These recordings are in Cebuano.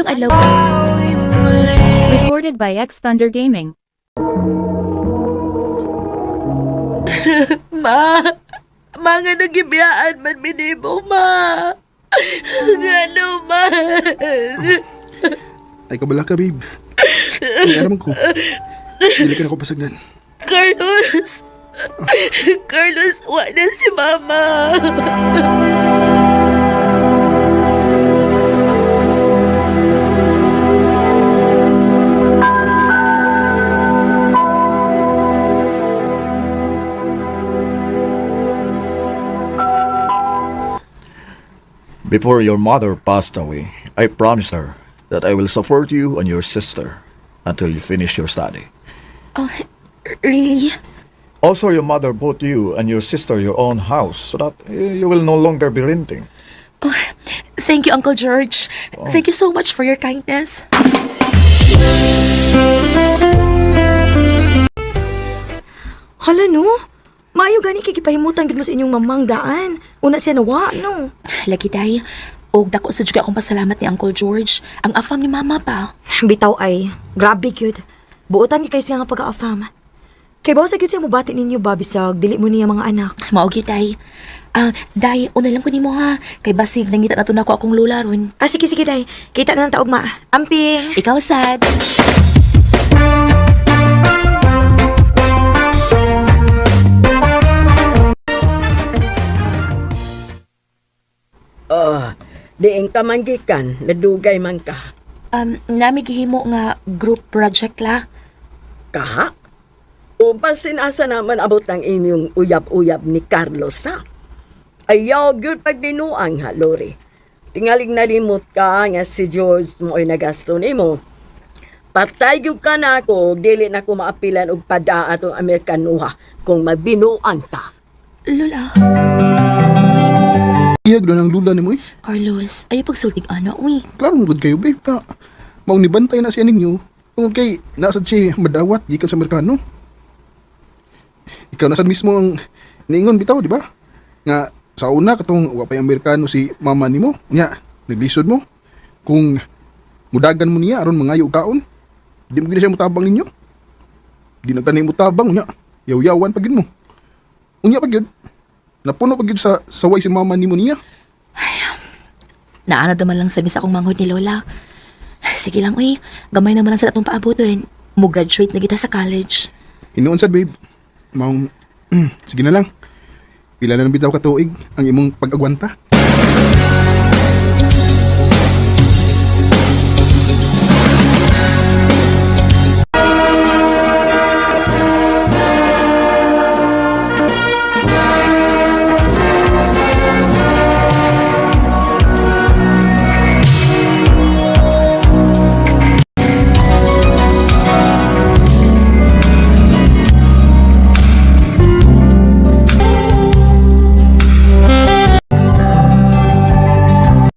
Maayong adlaw. Recorded by X Thunder Gaming. Ma, mga nagibiyaan man minimo, ma. Ngano man. Ay, kabala ka, babe. Ay, aram ko. Dili ka na ko pasagdan. Carlos. Carlos, wa na si mama. Before your mother passed away, I promised her that I will support you and your sister until you finish your study. Oh, really? Also, your mother bought you and your sister your own house so that you will no longer be renting. Oh, thank you, Uncle George. Thank you so much for your kindness. Hala no. Maayo gani kay gipahimutan gid mo sa inyong mamang daan. Una siya nawa no. Lagi day, og dako sa jud akong pasalamat ni Uncle George. Ang afam ni Mama pa. Bitaw ay grabe gyud. Buotan gyud kay siya nga pag-aafam. Kay bawo sa gyud siya mobati ninyo ba bisag dili mo niya mga anak. Mao gyud day. Ah, day, una lang ko nimo ha. Kay basig nangita na to nako akong lola ron. Ah, sige sige day. Kita na lang ta ugma. Amping. Ikaw sad. Oh, diin ka man gikan, nadugay man ka. Nami gihimo nga group project la. Kaha? O basin asa naman abot ang inyong uyab-uyab ni Carlos ha? Ayaw, gyud pagbinuang ha, Lori. Tingaling nalimot ka nga si George mo ay nagasto nimo. Patay gyud ka na ako, dili na ko maapilan og padaa atong Amerikanuha kung magbinuang ta. Lola. Iyag doon ang lula ni mo eh. Carlos, ayaw pagsultig ana, uy. Klaro mo gud kayo, babe. Na, mao ni bantay na siya ninyo. Tungod kay nasad siya madawat gikan sa Amerikano. Ikaw nasad mismo ang niingon bitaw, di ba? Nga sa una katong wa pay Amerikano si mama nimo, nya naglisod mo. Kung mudagan mo niya aron mangayo og kaon, di mo gid siya mutabang ninyo. Di na tani mutabang unya, yaw-yawan pa gid mo. Unya pa gyud. Napuno pa gyud sa saway si mama nimo niya. Naana naman lang sabi sa akong manghod ni Lola. Sige lang, uy. Gamay naman lang sa atong paaboton. Mo graduate na kita sa college. Hinuon sad babe. Maong sige na lang. Pila na lang bitaw ka tuig ang imong pag-agwanta.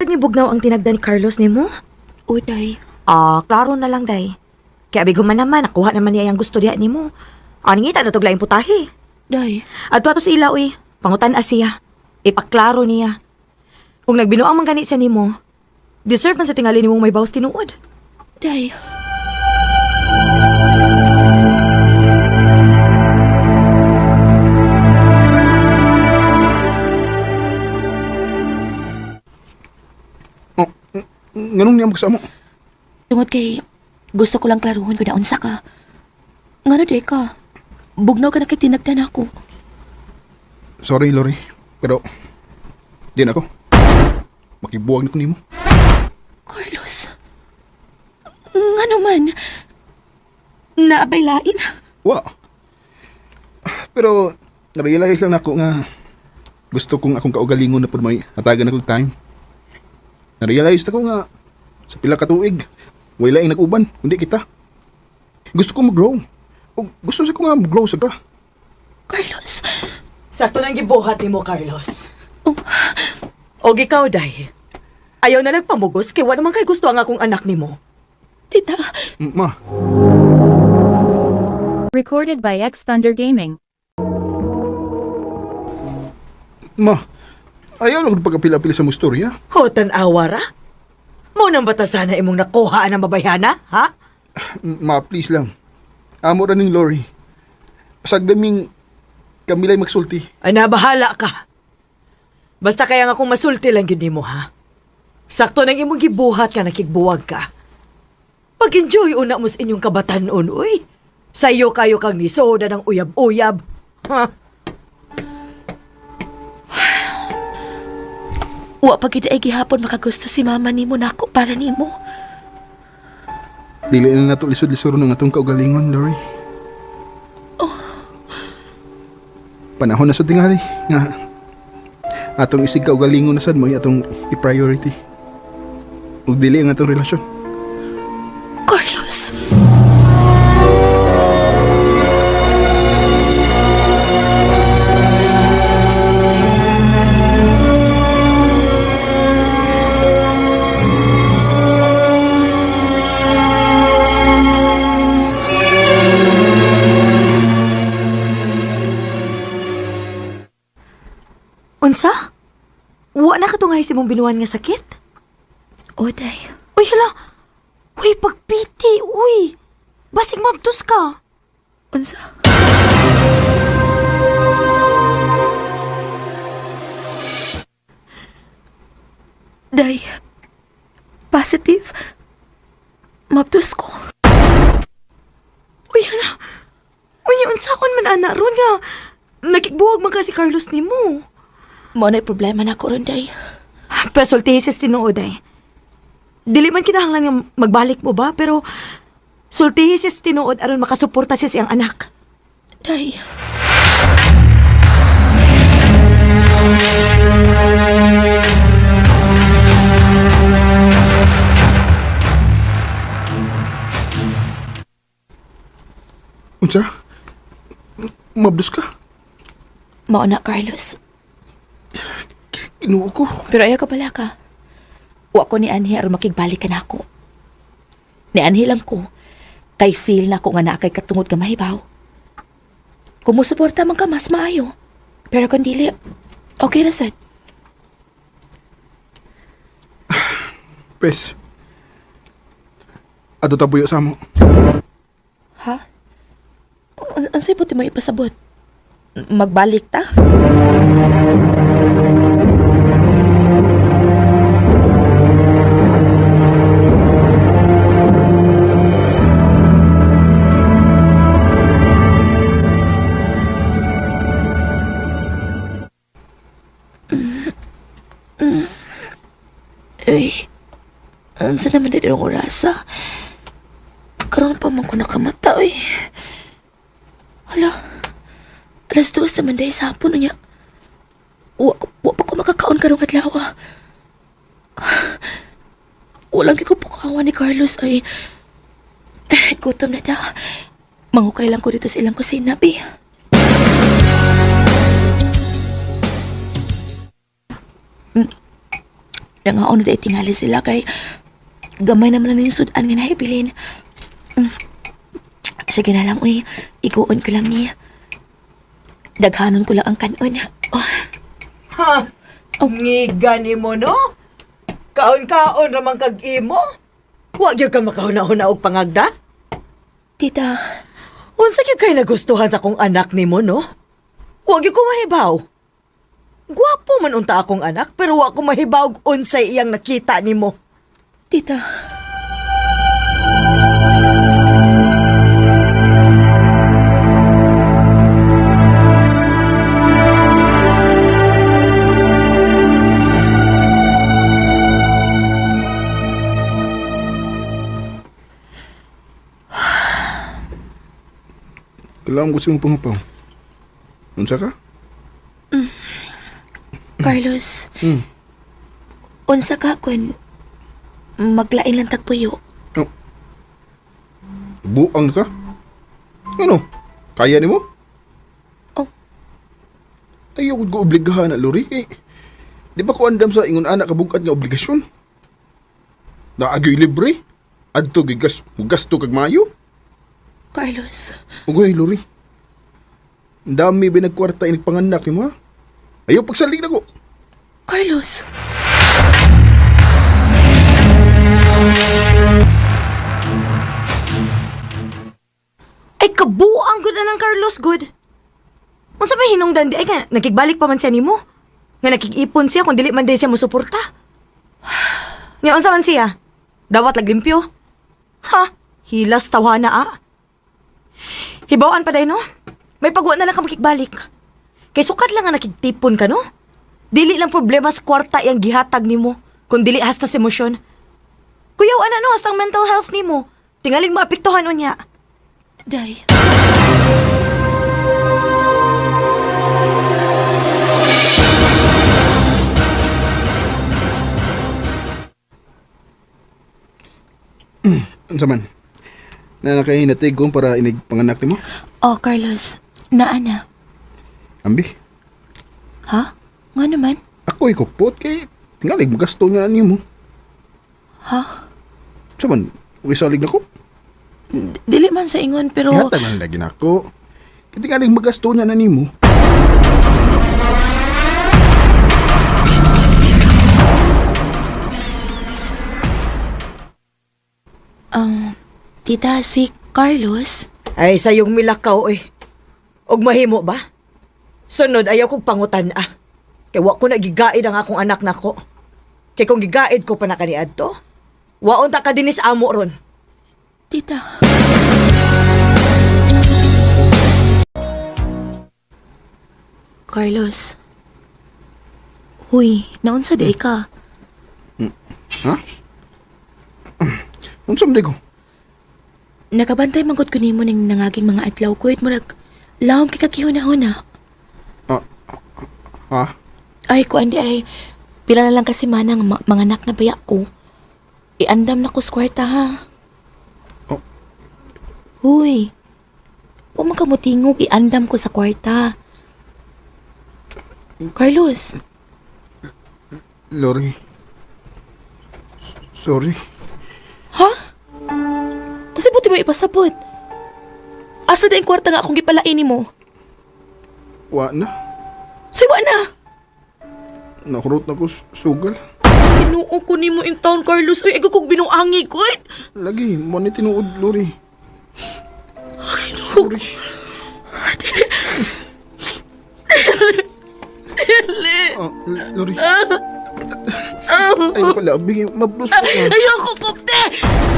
Ni bugnaw ang tinagda ni Carlos nimo? Uy, day. Ah, klaro na lang day. Kay abi man naman nakuha naman niya ang gusto diha nimo. Ah, nangita na tog laing putahe. Day. Adto ato sila uy, pangutan siya. Ipaklaro niya. Kung nagbinuang man gani siya nimo, deserve man sa tingali nimong may bawas tinuod. Day. Oh, nganong niya magsamo? Tungod kay, gusto ko lang klaruhon kung naunsa ka. Ngano day ka? Bugnaw ka na kay tinagdan ako. Sorry, Lori. Pero di na ako. Makibuwag na ko nimo. Carlos. Ngano man? Naabay lain. Wa. Pero na-realize lang nako nga gusto kong akong kaugalingon na pud may hatagan akong time. Na-realize nako nga sa pila ka tuig wala laing nag-uban kundi kita. Gusto ko mag-grow. O gusto sa ko nga mag-grow sa ka. Carlos. Sakto lang gibuhat nimo, Carlos. Oh, Og ikaw, day. Ayaw na nagpamugos kay wa naman kay gusto ang akong anak nimo. Tita. Ma, Recorded by X Thunder Gaming. ma. Ayaw lang pagkapila-pila sa mo istorya. Ho, tan-awa ra. Mo nang batasan na imong nakuha ang mabayhana, ha? Ma, please lang. Amo ra ning Lori. Sagdaming kamilay magsulti. Ana, bahala ka. Basta kaya nga kung masulti lang yun nimo, ha? Sakto nang imong gibuhat ka, nakigbuwag ka. Pag-enjoy una mo sa inyong kabatanon, uy. Sayo kayo kang nisoda ng uyab-uyab. Ha? Wa pa gid ay gihapon makagusto si mama nimo nako para nimo. Dili na nato lisod-lisod ng atong kaugalingon, Lori. Panahon na sa tingali nga atong isig kaugalingon na sad mo atong i-priority. Ug dili ang atong relasyon. Carlos. Unsa? Wa na katungay si mong binuan nga sakit? Oday. Uy, hala! Uy, pagpiti! Uy! Basig mabtos ka! Unsa? Day. Positive. Mabdos ko. Uy, hala! Uy, unsa kon man ana ron nga? Nagigbuwag man ka si Carlos nimo. Mo na problema na ko ron, Day. Pasultihi sa tinuod ay. Dili man kinahanglan nga magbalik mo ba, pero sultihi sa tinuod aron makasuporta siya siyang anak. Day. Unsa? Mabdos ka? Mao na, Carlos. Ginoo ko. Pero ayaw ka pala ka. Wa ko ni Anhi aron makigbalik ka na ako. Ni Anhi lang ko. Kay feel na ko nga naa kay katungod ka mahibaw. Kung musuporta man ka, mas maayo. Pero kung dili, okay ra sad. Pes. Ato tabuyo sa mo. Ha? Unsay buti mo ipasabot? Magbalik ta? Ay, unsa naman din ang orasa? Karon pa man ko nakamata, oy. Hala, 2:00 naman dahil sa hapon unya. Wa pa ko makakaon karong adlaw. Walang ko pukawa ni Carlos ay eh, gutom na daw. Mangukay lang ko dito sa ilang kusina, bi. Nangaon na dahil tingali sila kay gamay naman na yung sudan nga nahibilin. Sige na lang, uy. Iguon ko lang niya. Daghanon ko lang ang kanon. Oh, Ha? Oh. Ngiga ni mo, no? Kaon-kaon ramang kag imo. Wa gyud ka makahuna-huna og pangagda. Tita, Unsa gyud kay nagustuhan sa akong anak nimo, no? Wa gyud ko mahibaw. Gwapo man unta akong anak, pero wa ko mahibaw og unsay iyang nakita nimo. Tita. Kailangan ko sa imong pangapaw. Unsa ka? Carlos. Unsa ka kun maglain lang tagpuyo. Oh. Buang ka? Ano? Kaya nimo? Oh. Ayaw ko obligahan na, Lori. Eh, di ba ko andam sa ingon anak kabugat nga obligasyon? Naagoy libre. Adto gigas gasto kag mayo. Carlos, Ugoy, Lori. Ang dami ba nagkwarta inigpanganak nimo ha? Ayaw pagsalig na ko. Carlos. Ay, kabuang gud na ng Carlos, good. Unsa may hinungdan di ay nga nakigbalik pa man siya nimo. Nga nakig-ipon siya kung dili man day siya mosuporta. Nya unsa man siya? Dawat laglimpyo. Ha? Hilas tawhana ah. Hibawan pa day no? May pagwa na lang ka makigbalik. Kay sukat lang nga nakigtipon ka no? Dili lang problema sa kwarta iyang gihatag nimo, kun dili hasta sa emosyon. Kuyaw ana no hasta ang mental health nimo. Tingaling maapektuhan unya. Day. Unsa man? Na nakahinatigong para inig panganak nimo? Oh, Carlos. Naa na. Ambi. Ha? Nga naman? Ako ikupot kay tingalig magasto niya na nimo. Ha? Unsa man? Okay salig nako. Dili man sa ingon pero... Ihatag lang lagi nako. Kay tingalig magasto niya na nimo. Tita, si Carlos? Ay, sayong milakaw eh. Og mahimo ba? Sunod, ayaw kong pangutan ah. Kay wa ko na gigaid ang akong anak nako. Kay kung gigaid ko pa na kaniadto, waon ta ka dinis amo ron. Tita. Carlos. Huy, naunsa di ka? Ha? Unsa man di ko? Nakabantay manggod ko nimo ning nangaging mga adlaw ko murag lahom kay kakihuna-huna. Ah, ah, ha? Ay, kuan di ay. Pila na lang kasi manang mga anak na baya ko. Iandam na ko sa kwarta ha. Oh. Huy. Huwag man ka mutingog, iandam ko sa kwarta. Carlos, Lori. Sorry. ha? Unsa buti mo ipasabot? Asa na yung kwarta nga akong gipalain mo? Wa na. Say, wa na. Nakurot na ko sugal. Tinuo ko nimo in town, Carlos. Uy, ego kog binuangi ko. Lagi, mo ni tinuod, Lori. Sorry. Ah, Lori. Ay, pala, bigay, mablos po ka. Ayoko, kupte!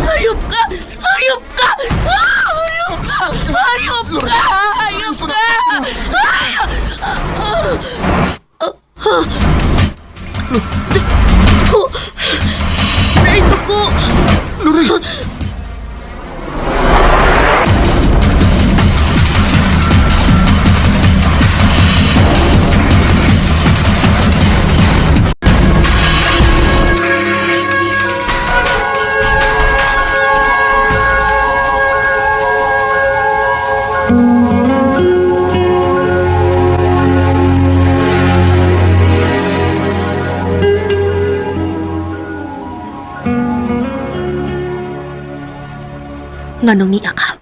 Hayop ka! Hayop ka! Ah, Hayop ka! Hayop ka! Hayop ka! Ay, naku! Lori! Nganong niya ka?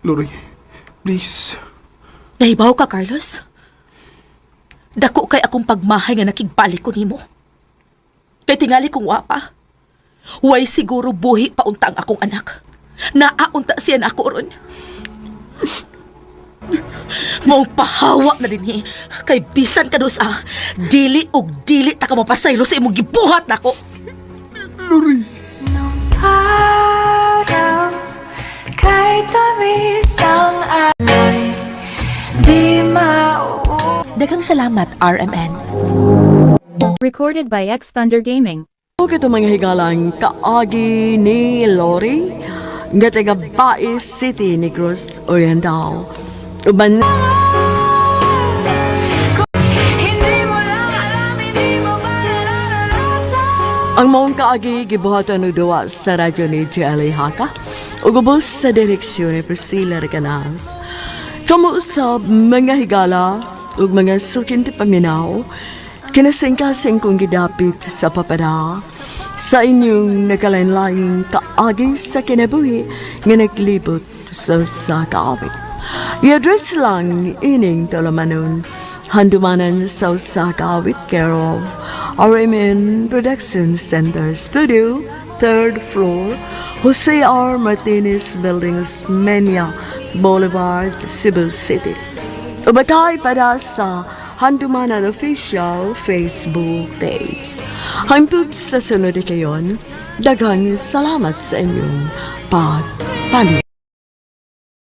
Lori, please. Nahibaw ka, Carlos? Dako kay akong pagmahay nga nakigbalik ko nimo. Kay tingali kong wapa. Way siguro buhi pa unta ang akong anak. Naaunta siya na ako ron. Maong pahawa na dinhi. Kay bisan ka dos ah, dili og dili ta ka mapasaylo sa imong gibuhat nako. Lori! Nung araw, kay tamis ang alay, di mauuwi. Daghang salamat, RMN. Recorded by X Thunder Gaming. Ug ito mga higalang kaagi ni Lori nga taga Bais City, Negros Oriental. Uban Hindi mo lang alam, hindi mo pa nararanasan. Ang maong kaagi gibuhatan og duwa sa radyo ni GLA Haka ug ubos sa direksyon ni Priscilla Recanas. Kamo usab mga higala ug mga sukin ti paminaw, kinasingkasing kong gidapit sa papada sa inyong nagkalain-laing kaagi sa kinabuhi nga naglibot sa usa ka awit. I-address lang ining tulumanon. Handumanan sa usa ka awit care of RMN Production Center Studio. 3rd floor, Jose R. Martinez Building, Osmeña Boulevard, Cebu City. Ubatay para sa Handumanan Official Facebook page. Hangtod sa sunod kayon, daghang salamat sa inyong pagpaminaw.